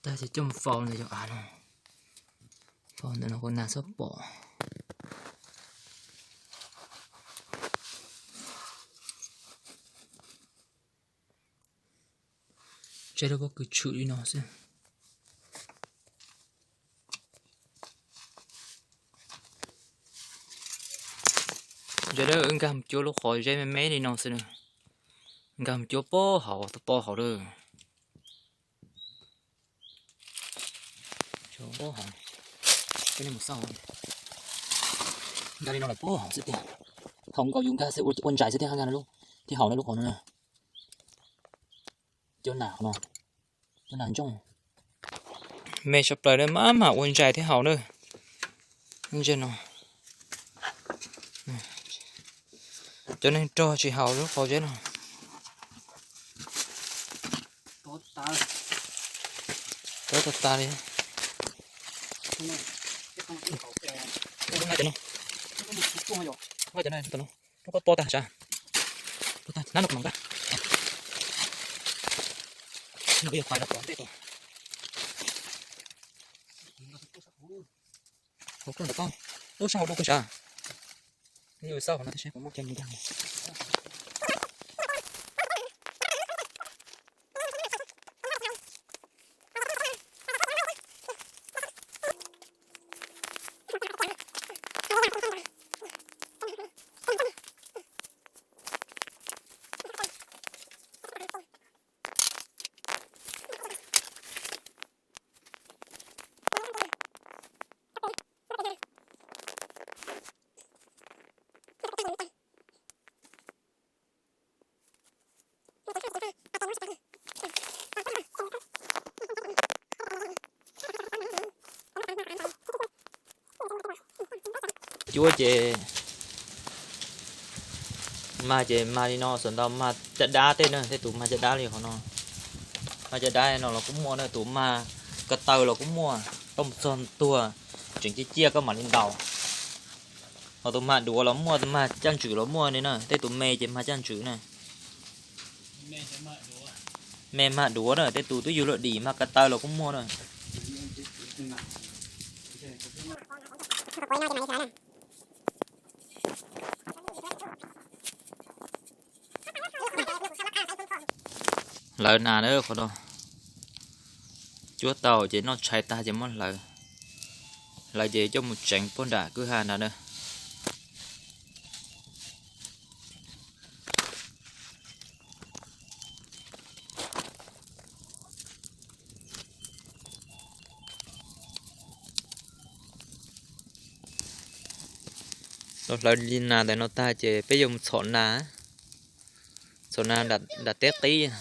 Ces coj mus faus ntawm yog av no, faus ntawm no kuv nas txhob pom. Tseb lub pob kws tshwm li no xwb. Ntsia, wb nkag mus cuab lub qhov zeb me me li no xwb na. Nkag mus cuab pob hauv, pob hauv lawm. Pob hauv, nkag li no lawm pob hauv xwb tiag. Thaum nkaus yus nkag xwb ua ntsais xwb thiab, nkag no lub, thiab hauv no lub qhov no na. Cov nas qhov no, cov nas ntsooj. Me sawv plaws na, maj mam ua ntsais thiab haus na. Ntsia no, cov neeg rog tsis haus lub qhov zeb no. Rov tas tas li. Lub pob pob tag sav, hnab no kuv mam nqa. No yog pais los tom ntej tod. Hauv koj ntawm koj, lub sab hauv dua kawg sav. Yus xauj qhov no thiab seb puas muaj cov ntag. Cuab ces mag ces mag li no, xav ntau mag caj dab tej na, tej tus mag caj dab li qhov no. Mag caj dab no los kuj muaj na, tus mag ko taw los kuj muaj, koj mus txog tuag tseem ciaj ciaj koj mam li ntaus. Ho tus mag duav los muaj, tus mag caj ntswm los muaj li na, tej tus me ces mag caj ntswm na. Me mag duav na, tej tus twb yug luaj dim mag ko taw los kuj muaj na. Hlawv nas na qhov no. Cuab tau ces noj tshais tag ces muab hlawv. Hlawv ces coj mus tseev puag nram kwj ha nrad na. Los hlawv li nas ntawm no tag ces peb yuav mus txhom nas. Txhom nas nram teb qib.